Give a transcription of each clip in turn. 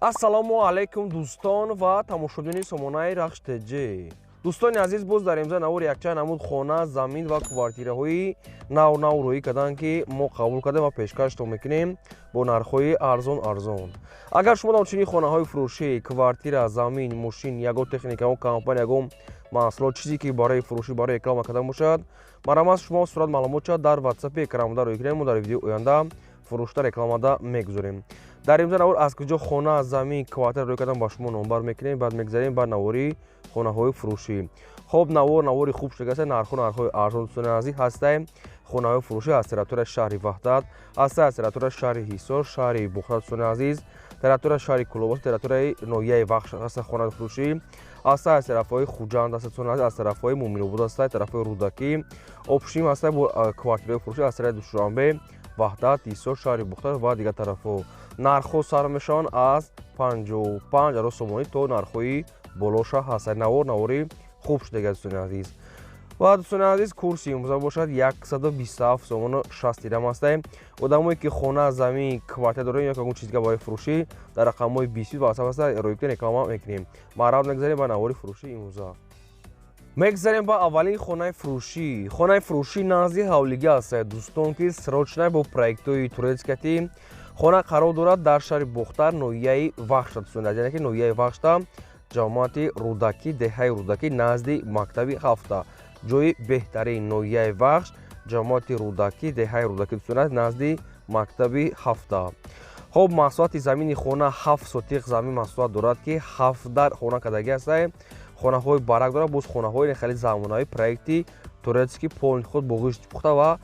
Ассалому алайкум, дӯстон ва тамошобинони сомонаи Рахш ТЖ. Дӯстони азиз, боз дар имза навори якчанд намуд хона, замин ва квартираҳои нав нав рӯӣ карданд, ки мо қабул кардем ва пешкаштон мекунем бо нархҳои арзон арзон. Агар шумо дар чунин хонаҳои фурӯшӣ, квартира, замин, мошин, ягон техника, ягон компания, ягон маҳсулот, чизе ки барои фурӯшӣ, барои реклама кардан бошад, марҳамат, шумо сурат маълумот шавад дар ватсапи экранбуда рӯй кунем, мо дар видеои оянда фурӯшта рекламада мегузорем. Дар имза навор аз куҷо хона, замин, квартира рӯй кардан ба шумо номбар мекунем. Баъд мегзарем ба навори хонаҳои фурӯшӣ. Хоб, навор навори хуб шудааст, нархҳо нархҳои арзон, дӯстони азиз, ҳастаем. Хонаҳои фурӯшӣ аз территорияи шаҳри Ваҳдат, ҳаста аз территорияи шаҳри Ҳисор, шаҳри Бухоро, дӯстони азиз, территорияи шаҳри Кӯлоб, территорияи ноҳияи Вахш ҳаста хонаи фурӯшӣ, ҳаста аз тарафҳои Хуҷанд аст, дӯстони азиз, аз тарафҳои Муминобод ҳаста, тарафҳои Рӯдакӣ, общем ҳаста бо квартираҳои фурӯшӣ аз тарафи Душанбе, Ваҳдат, Ҳисор, шаҳри Бухоро ва дигар тарафҳо. Нархҳо сар мешаванд аз 55 000 сомонӣ то нархҳои болоша ҳаст. Навор навори хуб шудага, дӯстони азиз. Ва, дӯстони азиз, курси имрӯза бошад 127 сомону 60 дирам ҳастаем. Одамое ки хона, замин, квартира дорем ё ягон чизга барои фурӯшӣ, дар рақамҳои 20 ватсап ҳаста, рӯй кунем, реклама мекунем. Марҳамат, мегзарем ба навори фурӯши имрӯза. Мегзарем ба аввалин хонаи фурӯшӣ. Хонаи фурӯшӣ назди ҳавлигӣ ҳаст, дӯстон, ки срочно бо проектҳои турецкати. Хона қарор дорад дар шаҳри Бохтар, ноҳияи Вахшта, дӯстони азиз, яъне ки ноҳияи Вахшта, ҷамоати Рӯдакӣ, деҳаи Рӯдакӣ, назди мактаби ҳафта. Ҷои беҳтарин ноҳияи Вахш, ҷамоати Рӯдакӣ, деҳаи Рӯдакӣ, дӯстони азиз, назди мактаби ҳафта. Хоб, масоҳати замини хона 7 сотиқ замин масоҳат дорад, ки ҳафт дар хона кардагӣ ҳастаем. Хонаҳои барак дорад, боз хонаҳои хеле замонавӣ, проекти турецкий, полный худ бо ғишт пухта ва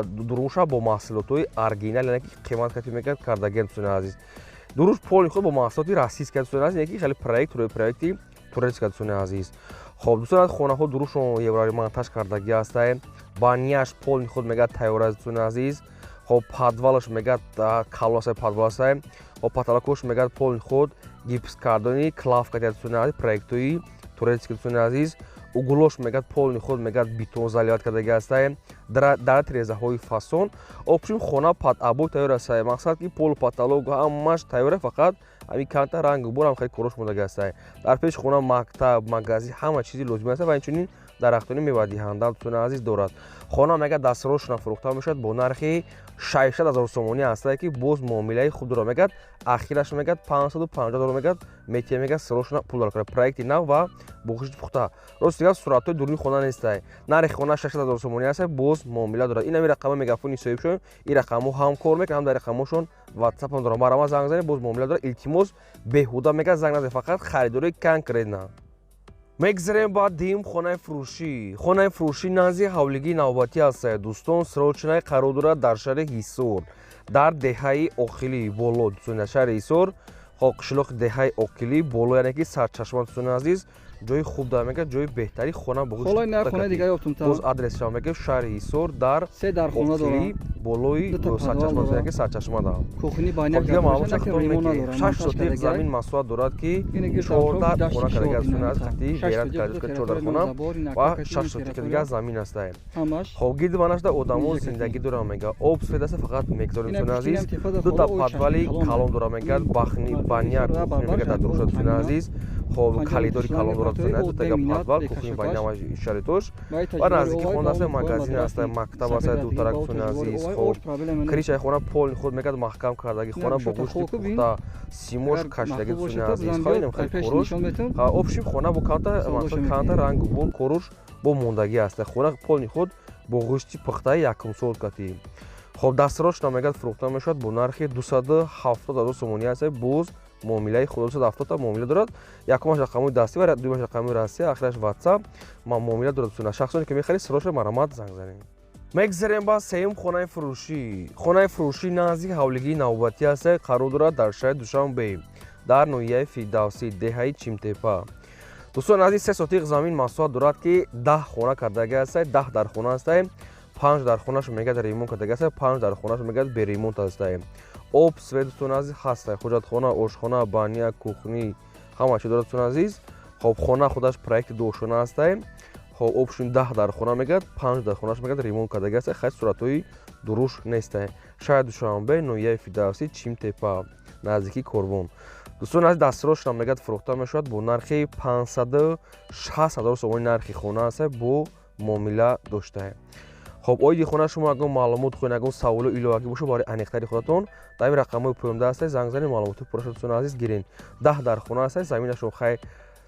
дуруша бо маҳсулотҳои оригинал, яъне ки қимат кати мекард кардагиам, дӯстони азиз. Дуруш полный худ бо маҳсулоти российский, дӯстони азиз, яъне ки хеле проекти турецкий, дӯстони азиз. Хоб, дӯстони азиз, хонаҳо дурушон евроремонтаж кардагӣ ҳастаем. Баняш полный худ мегӯяд тайёр аст, дӯстони азиз. Хоб, подвалаш мегӯяд калон астае, подвал астае. Хоб, потолокош мегӯяд полный худ гипс картони кладка, дӯстони азиз, проектҳои турецкий, дӯстони азиз. Углош мегӯяд полный худ мегӯяд бетон заливать кардагӣ ҳастае, дар тирезаҳои фасон. Общем, хона под обой тайёр астае, мақсад ки пол, потолок ҳамаш тайёра, фақат ҳамин камта рангу борам хеле корош мондагӣ ҳастае. Дар пеши хона мактаб, магазин, ҳама чизи лозим аст ва инчунин дарахтони мевадиҳанда, дӯстони азиз, дорад. Хона мегӯяд дастсрочно фурӯхта мешавад бо нархи 600 000 сомонӣ ҳастае, ки боз муомилаи хуб дорад. Мегӯяд ахираш мегӯяд 550 000 мегӯяд метия, мегӯяд срочно пул дор. Проекти нав ва бо ғишти пухта. Рости дигар, суратҳои дуруни хона нестае. Нархи хона 600 000 сомонӣ ҳастае, боз муомила дорад. Ин ҳами рақами мегафони соҳиб шуд, ин рақамҳо ҳам кор мекунад, ҳам дар рақамҳошон ватсапам дорам. Марҳамат, занг занед, боз муомила дорад. Илтимос, беҳуда мегӯяд занг назанед, фақат харидории конкретно. Мегзарем ба дуюм хонаи фурӯшӣ. Хонаи фурӯшӣ назди ҳавлигии навбатӣ ҳастае, дӯстон, срочно қарор дорад дар шаҳри Ҳисор, дар деҳаи Оқилӣ боло, дӯстони, дар шаҳри Ҳисор, хоб, қишлоқи деҳаи Оқилӣ боло, яъне ки Сарчашма, дӯстони азиз. Ҷои хуб дорад, мегӯяд ҷои беҳтари хона. Боз адрес шава, мегӯяд шаҳри Ҳисор, дар Оқилӣ болои Сарчашма, яъне ки Сарчашма да. 6 сотиқ замин масоҳат дорад, ки 14 хона кардаги аст, дӯстони азиз, қати берат карда 14 хона ва 6 сотиқи дигар замин астае. Хоб, гирди банашда одамо зиндагӣ доранд, мегӯяд об, свет аста, фақат мегзорем, дӯстони азиз. Дута подвали калон дорад, мегӯяд баня, кухня мегӯяд дар дуруша, дӯстони азиз. Хоб, калидори калон дорад, дӯстони азиз, дутага подвал, кухня, баня, шаритош ва наздики хона аста магазин аста, мактаб аста дутарак, дӯстони азиз. Хоб, крышаи хона полный худ мегӯяд маҳкам кардаги, хона бо гӯшти пухта, симош кашидаги, дӯстони азиз. Хоб, инам хеле корош. Общем, хона бо камта мақсад камта рангу бор корош бо мондагӣ аста. Хона полный худ бо гӯшти пухтаи якумсол кати. Хоб, дастсрочно мегӯяд фурӯхта мешавад бо нархи 270 000 сомонӣ аста, боз муомилаи худ 270 та муомила дорад. Якумаш рақамҳои дастӣ ва дуюмаш рақамҳои Россия, ахираш ватсап муомила дорад. Шахсоне ки мехаред, срочно марҳамат, занг занед. Мегзарем ба сеюм хонаи фурӯшӣ. Хонаи фурӯшӣ наздик ҳавлигии навбатӣ аста, қарор дорад дар шаҳри Душанбе, дар ноҳияи Фирдавсӣ, деҳаи Чимтепа. Дӯстони азиз, 3 сотиқ замин масоҳат дорад, ки 10 хона кардаги аста, 10 дар хона астае. Панҷ дар хонаш мегӯяд ремонт кардаги аста, панҷ дар хонаш мегӯяд беремонт астае. Об, свет, дӯстони азиз, ҳастае. Ҳоҷатхона, ошхона, баня, кухня, ҳама чи дорад, дӯстони азиз. Хоб, хона худаш проекти дуошона астае. Хоб, общем, 10 дар хона мегӯяд, панҷ дар хонаш мегӯяд ремонт кардаги аста, хай суратҳои дуруш нестае. Шаҳри Душанбе, ноҳияи Фирдавсӣ, Чимтепа, наздикии Корвон. Дӯстони азиз, дастрош мегӯяд фурӯхта мешавад бо нархи 560 ҳазор сомонӣ. Нархи хона аст, бо муомила доштае. Хоб, оиди хона шумо ягон маълумот хоҳед, ягон саволу иловагӣ бошад, барои аниқтари худатон дар ин рақамҳои поёнда ҳастед, занг занед, маълумоти пурраша, дӯстони азиз, гирен. 10 дар хона аст, заминашон хай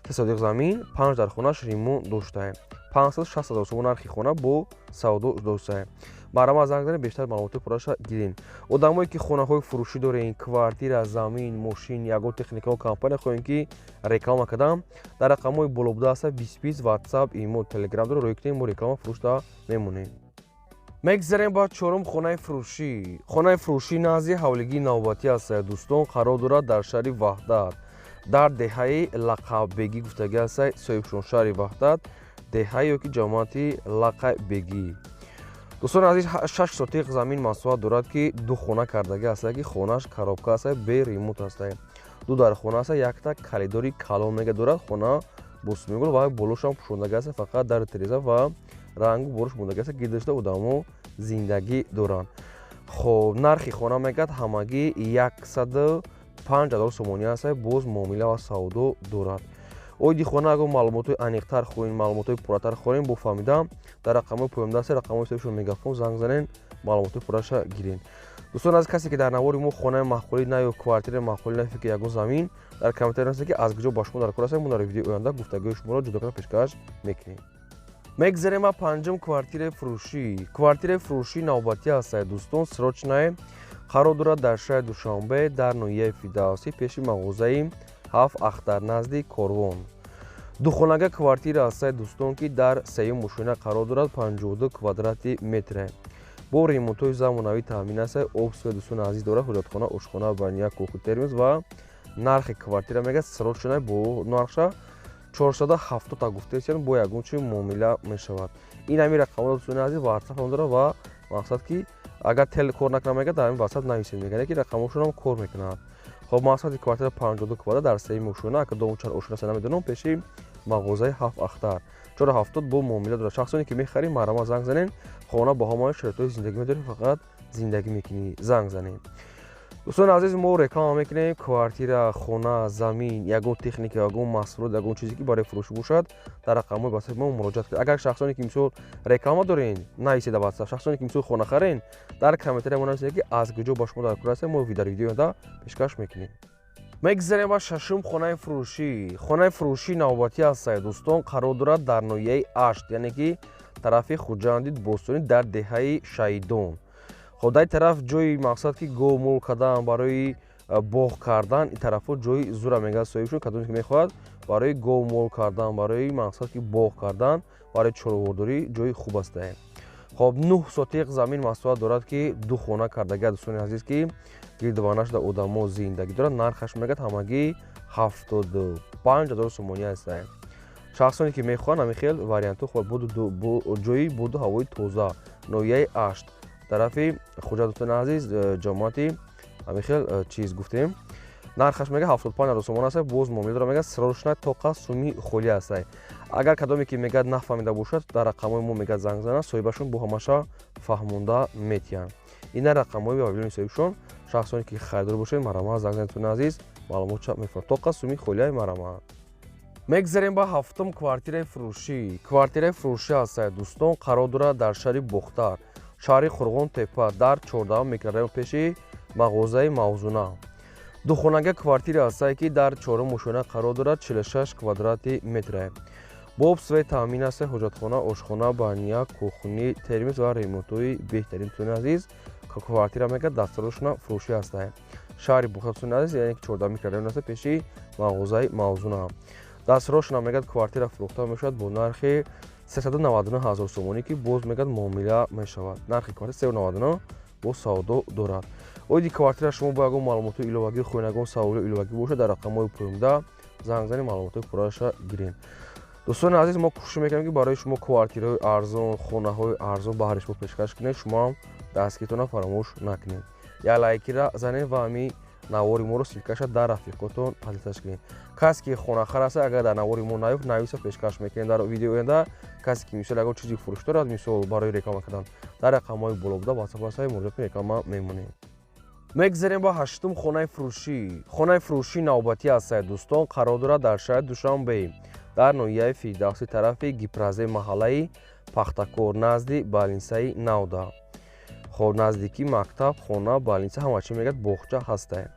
3 сотиқ замин, 5 дар хонаш ремонт доштае. 560 ҳазор сомон нархи хона бо савдо доштае. Марҳамат, занг занед, бештар маълумоти пурраша гирен. Одамое ки хонаҳои фурӯшӣ дорен, квартира, замин, мошин, ягон техникао, компания хоҳем ки реклама кардам, дар рақамҳои боло буда аста 20 WhatsApp, имо, Telegram дора, рӯй кунем, мо реклама фурӯшда мемонем. Мегзарем ба чорум хонаи фурӯшӣ. Хонаи фурӯшӣ назди ҳавлигии навбатӣ аст, дӯстон, қарор дорад дар шаҳри Ваҳдат, дар деҳаи Лақаббегӣ гуфтагӣ аст соҳибшон. Шаҳри Ваҳдат, деҳаи ёки ҷамоати Лақабегӣ. Дӯстони азиз, 6 сотиқ замин масоҳат дорад, ки ду хона кардагӣ аст, ки хонаш коробка аст, бе ремонт аст. Ду дар хона аст, якта калидори калон мега дорад хона бо сумигул ва болошам пӯшондагӣ аст, фақат дар тереза ва рангу боруш мондагӣ аст, гирдашта одамо зиндагӣ доранд. Хоб, нархи хона мегӯяд ҳамагӣ 105 ҳазор сомонӣ аст, боз муомила ва савдо дорад. Оиди хона агар маълумотҳои аниқтар хоҳем, маълумотҳои пурратар хоҳем, бо фаҳмида дар рақамҳои поёнда аст, рақамҳои ҳисобишон Мегафон, занг занен, маълумотҳои пурраша гирен. Дӯстон аз касе ки дар навори мо хонаи маъқулӣ на ё квартираи маъқулӣ на фикр ягон замин, дар комментария нависед, ки аз куҷо ба шумо дар кор аст, мо дар видеои оянда гуфтагӯи шуморо ҷудо карда пешкаш мекунем. Мегзарем ба панҷум квартираи фурӯшӣ. Квартираи фурӯшӣ навбатӣ аст, дӯстон, срочная, қарор дорад дар шаҳри Душанбе, дар ноҳияи Фирдавсӣ, пеши мағозаи Ҳафт Ахтар, назди Корвон. Духонага квартира аст, дӯстон, ки дар сеюм мошина қарор дорад, 52 квадрати метре, бо ремонтҳои замонавӣ таъмин аст. Об, свет, дӯстони азиз, дорад, ҳоҷатхона, ошхона, баня, кухня, термос. Ва нархи квартира мегӯяд срочная бо нархша 470 гуфтаистанд, бо ягон чи муомила мешавад. Ин ҳамин рақамҳо, дӯстони азиз, WhatsApp ҳам дорад ва мақсад ки агар тел кор накунад, мегӯяд дар ҳамин WhatsApp нависед, мегӯяд ки рақамҳошонам кор мекунад. Хоб, мақсади квартира 52 квадрат дар сеюми ошона, агар дому чанд ошона аст намедонам, пеши мағозаи Ҳафт Ахтар, 470 бо муомила дорад. Шахсоне ки мехарем, марҳамат, занг занед. Хона бо ҳамаи шароитҳои зиндагӣ медорем, фақат зиндагӣ мекунӣ, занг занед. Дӯстони азиз, мо реклама мекунем квартира, хона, замин, ягон техника, ягон маҳсулот, ягон чизе ки барои фурӯшӣ бошад, дар рақамҳои WhatsApp мо муроҷиат кунед. Агар шахсоне ки мисол реклама дорен, нависед дар WhatsApp. Шахсоне ки мисол хонахарен, дар комментария мо нависед, ки аз куҷо ба шумо дар кор аст, мо дар видеои оянда пешкаш мекунем. Мегзарем ба шашум хонаи фурӯшӣ. Хонаи фурӯшӣ навбатӣ аст, дӯстон, қарор дорад дар ноҳияи Ашт, яъне ки тарафи Хуҷанди бостонӣ, дар деҳаи Шаҳидон. Хоб, дар ин тараф ҷои мақсад ки гов мол кардан, барои боғ кардан, ин тарафҳо ҷои зура мегӯяд соҳибшон. Кадоме ки мехоҳад барои гов мол кардан, барои мақсад ки боғ кардан, барои чорвордорӣ ҷои хуб аст. Хоб, 9 сотиқ замин масоҳат дорад, ки ду хона кардагиа, дӯстони азиз, ки гирдванаш дар одамо зиндагӣ дорад. Нархаш мегӯяд ҳамагӣ 75 ҳазор сомонӣ аст. Шахсоне ки мехоҳанд ҳамин хел вариантҳо, ҷои боду ҳавои тоза, ноҳияи Ашт, тарафи Хуҷанд, дӯстони азиз, ҷамоати ҳамин хел чиз гуфтем. Нархаш мега 75 ҳазор сомон аст, боз муомила дорад, мега срочно тоқа суми холӣ аст. Агар кадоме ки мегӯяд нафаҳмида бошад, дар рақамҳои мо мегӯяд занг занад, соҳибашон бо ҳамаша фаҳмонда метиҳанд. Ина рақамҳои вабилони соҳибшон. Шахсоне ки харидор бошед, марҳамат, занг занед, дӯстони азиз, маълумотша мефаҳмад. Тоқа суми холиай, марҳамат. Мегзарем ба ҳафтум квартираи фурӯшӣ. Квартираи фурӯшӣ аст, дӯстон, қарор дорад дар шаҳри Бохтар, шаҳри Қурғон Тепа, дар 14 микрорайон, пеши мағозаи Мавзуна. Духонага квартира ҳастае, ки дар чорум ошёна қарор дорад, 46 квадрати метре, бо об, свет таъмин аст, ҳоҷатхона, ошхона, баня, кухни, термос ва ремонтҳои беҳтарин. Дӯстони азиз, квартира мегӯяд дастарошона фурӯшӣ ҳастае. Шаҳри Бохтар, дӯстони азиз, яъне ки 14 микрорайон аст, пеши мағозаи Мавзуна. Дастрошона мегӯяд квартира фурӯхта мешавад бо нархи 399 ҳазор сомонӣ, ки боз мегӯяд муомила мешавад. Нархи квартира 399, боз савдо дорад. Оиди квартира шумо бо ягон маълумотҳои иловагӣ хоҳед, ягон саволи иловагӣ бошад, дар рақамҳои поёнда занг занед, маълумотҳои пурраша гирем. Дӯстони азиз, мо кӯшиш мекунем, ки барои шумо квартираҳои арзон, хонаҳои арзон баҳри шумо пешкаш кунем. Шумо ҳам дастгиритонро фаромӯш накунед, як лайкира занед ва ҳамин навори моро ссылкаша дар рафиқотон поделиться кунед. Касе ки хонахар аст, агар дар навори мо наёфт, нависа, пешкаш мекунем дар видеои оянда. Касе ки мисол ягон чизи фурӯш дорад, мисол барои реклама кардан, дар рақамҳои боло буда WhatsApp ҳастаи, муроҷиат кунед, реклама мемонем. Мегзарем ба ҳаштум хонаи фурӯшӣ. Хонаи фурӯшӣ навбатӣ ҳастад, дӯстон, қарор дорад дар шаҳри Душанбе, дар ноҳияи Фирдавсӣ, тарафи Гипразе, маҳаллаи Пахтакор, назди балнисаи Навда. Хоб, наздикӣ мактаб, хона, балниса, ҳама чи мегӯяд, боғча ҳастад.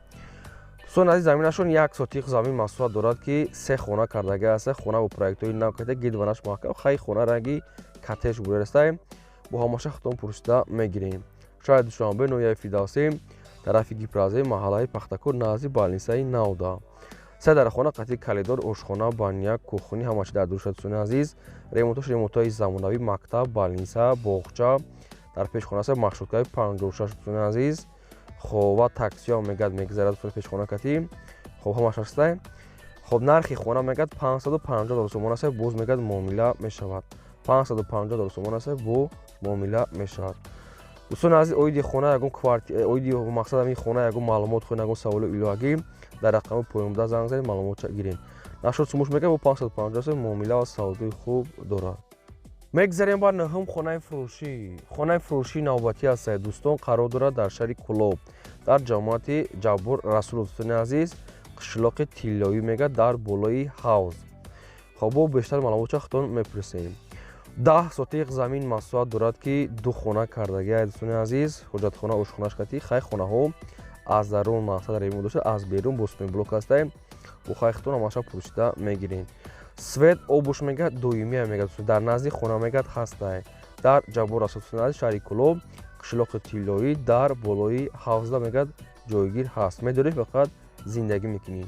Дӯстон азиз, заминашон 1 сотиқ замин масоҳат дорад, ки 3 хона кардага аст. Хона бо проектҳои нав карда, гидванаш маҳкам, хай хона ранги коттедж будаастад. Бо ҳамаша худтон пурсида мегирем. Шаҳри Душанбе, ноҳияи Фирдавсӣ, тарафи Гипразе, маҳаллаи Пахтакор, назди балнисаи Навда. 3 дар хона қатъи коридор, ошхона, баня, кухни, ҳама чи дар дуруша. Дӯстони азиз, ремонтош ремонтҳои замонавӣ, мактаб, балниса, боғча дар пешхона аст, маршруткаи 56, дӯстони азиз. Хоб, ва таксиҳо мегӯяд мегузарад пешхона катӣ. Хоб, ҳамаш ҳастай. Хоб, нархи хона мегӯяд 550 ҳазор сомон аст, боз мегӯяд муомила мешавад. 550 ҳазор сомон аст, бо муомила мешавад. Дӯстони азиз, оиди хона ягон квартира, оиди мақсад ҳамин хона ягон маълумот хоҳед, ягон саволу иловагӣ дар рақами поёнбуда занг занед, маълумотча гиред. Нашуд сумуш мегӯяд бо 550 сом муомила ва савдои хуб дорад. Мегзарем ба нӯҳум хонаи фурӯшӣ. Хонаи фурӯшии навбатӣ ҳастад, дӯстон, қарор дорад дар шаҳри Кӯлоб, дар ҷамоати Ҷаббор Расулов. Дӯстони азиз, қишлоқи Тиллоӣ мегӯяд, дар болои ҳавз. Хоб, бо бештар маълумотча худтон мепурсем. 10 сотиқ замин масоҳат дорад, ки 2 хона кардагиа, дӯстони азиз, ҳоҷатхона, ошхонаш кати. Хай хонаҳо аз дарун мақсад ремонт дошта, аз берун бо блок ҳастад. Бо хай худтон ҳамаша пурсида мегирем. Свет обуш мегӯяд доимия мегӯяд, дар назди хона мегӯяд ҳастай. Дар Ҷаббор Расулов, шаҳри Кӯлоб, қишлоқи Тиллоӣ, дар болои ҳавзда мегӯяд ҷойгир ҳаст. Медорӣ фақат зиндагӣ мекунӣ.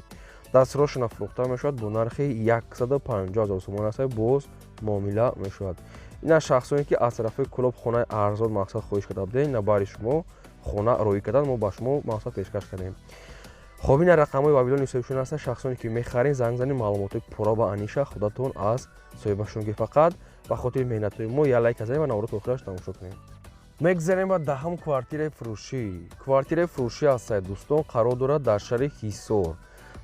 Дастрошона фурӯхта мешавад бо нархи 150 ҳазор сомон аст, боз муомила мешавад. Ина шахсоне ки аз тарафи Кӯлоб хонаи арзон мақсад хоҳиш карда будед, ина бари шумо хона роӣ кардан, мо ба шумо мақсад пешкаш кардем. Хоб, ина рақамҳои вабилони соҳибшон ҳастанд. Шахсоне ки мехаред, занг занед, маълумотҳои пурра ва аниша худатон аз соҳибашон гиред. Фақат ба хотири меҳнатҳои мо як лайк занед ва наворо то охираш тамошо кунед. Мегзарем ба даҳум квартираи фурӯшӣ. Квартираи фурӯшӣ ҳастад, дӯстон, қарор дорад дар шаҳри Ҳисор,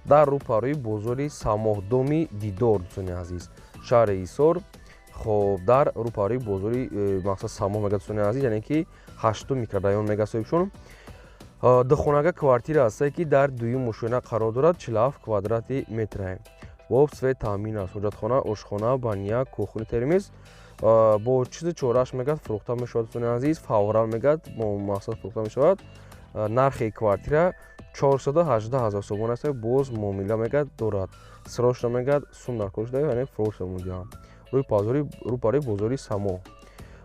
дар рӯпарӯи бозори Самоҳдоми Дидор. Дӯстони азиз, шаҳри Ҳисор, хоб, дар рӯпарӯи бозори мақсад Самоҳ мегӯяд, дӯстони азиз, яъне ки 8 микрорайон мегӯяд соҳибшон. Духонага квартира ҳастае, ки дар дуюм мушоина қарор дорад, 47 квадрати метрае. Бо свет таъмин аст, ҳоҷатхона, ошхона, баня, кухни, термиз бо чизи чорааш мегӯяд фурӯхта мешавад. Дӯстони азиз, фавран мегӯяд мақсад фурӯхта мешавад. Нархи квартира 418 ҳазор сомон аст, боз муомила мегӯяд дорад. Срочно мегӯяд сум дар кор шуда, яъне фурӯш мудиҳам. Рӯпарӯи бозори Само.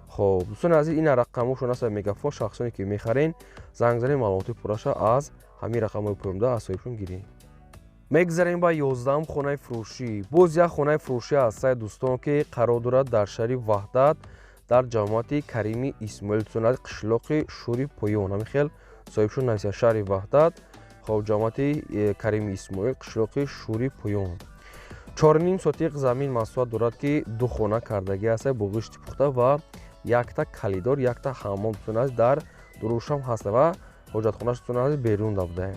Хоб, дӯстони азиз, ина рақамҳошон аст мегафон. Шахсоне ки мехарен, занг занед, маълумоти пурраша аз ҳамин рақамҳои поёнбуда аз соҳибшон гиред. Мегзарем ба 11-ум хонаи фурӯшӣ. Боз як хонаи фурӯшӣ ҳастад, дӯстон, ки қарор дорад дар шаҳри Ваҳдат, дар ҷамоати Карими Исмоил, дӯстони азиз, қишлоқи Шӯри Поён. Ҳамин хел соҳибшон нависад: шаҳри Ваҳдат, хоб, ҷамоати Карими Исмоил, қишлоқи Шӯри Поён. 4.5 сотиқ замин масоҳат дорад, ки 2 хона кардагӣ аст, бо гӯшти пухта ва якта калидор, якта ҳаммом, дӯстони азиз, дар дурушам ҳаст ва ҳоҷатхонаш, дӯстони азиз, берун да буда.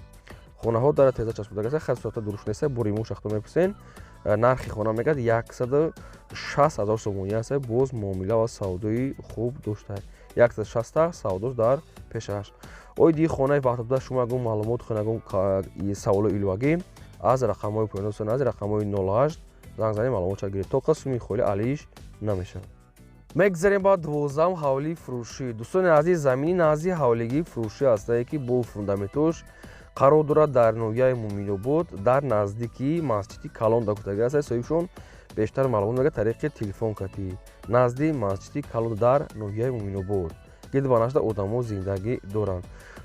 Хонаҳо дар теза часпида аст, хеле соата дуруш нест, бо римон шахто мепурсен. Нархи хона мегӯяд 160 ҳазор сомонӣ аст, боз муомила ва савдои хуб дошта. 160 савдош дар пешаш. Оиди хонаи Ваҳдатбуда шумо ягон маълумот хоҳед, ягон саволу иловагӣ аз рақамҳои поён, дӯстони азиз, рақамҳои 08 занг занед, маълумотша гиред. Тоқа суми холи алиш намешавад. Мегзарем ба 12-ум ҳавлии фурӯшӣ. Дӯстони азиз, замини назди ҳавлигии фурӯшӣ ҳастае, ки бо фундаментош қарор дорад дар ноҳияи Муминобод, дар наздикии масҷиди Калон дагуфтагӣ аст. Соҳибшон бештар маълумот мегӯяд тариқи телефон катӣ. Назди масҷиди Калон дар ноҳияи Муминобод гирдбанашда одамо зиндагӣ доранд.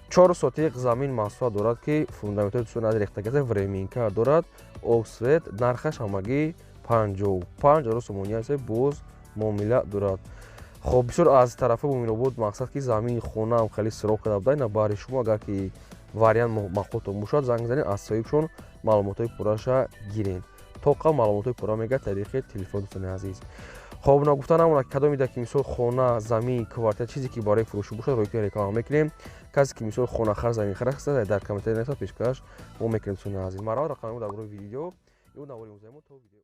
4 сотиқ замин масоҳат дорад, ки фундаментҳои, дӯстони азиз, рехтагӣ аст, временка дорад, об, свет. Нархаш ҳамагӣ 55 ҳазор сомонӣ аст, боз муомила дорад. Хоб, бисёр аз тарафи Муминобод мақсад ки замин хонаам хеле сироқ карда буда. Ина баҳри шумо, агар ки вариант маъқултон бошад, занг занед, аз соҳибшон маълумотҳои пурраша гиред. Тоқа маълумотҳои пурра мегӯяд тариқи телефон, дӯстони азиз. Хоб, нагуфта намонад, кадомида ки мисол хона, замин, квартира, чизе ки барои фурӯшӣ бошад, рӯи реклама мекунем. Касе ки мисол хонахар, заминхар аст, дар комментария нависад, пешкаш мо мекунем, дӯстони азиз. Марҳамат, рақами мо дар гурӯҳи видео. Ё навори музаимо то видео.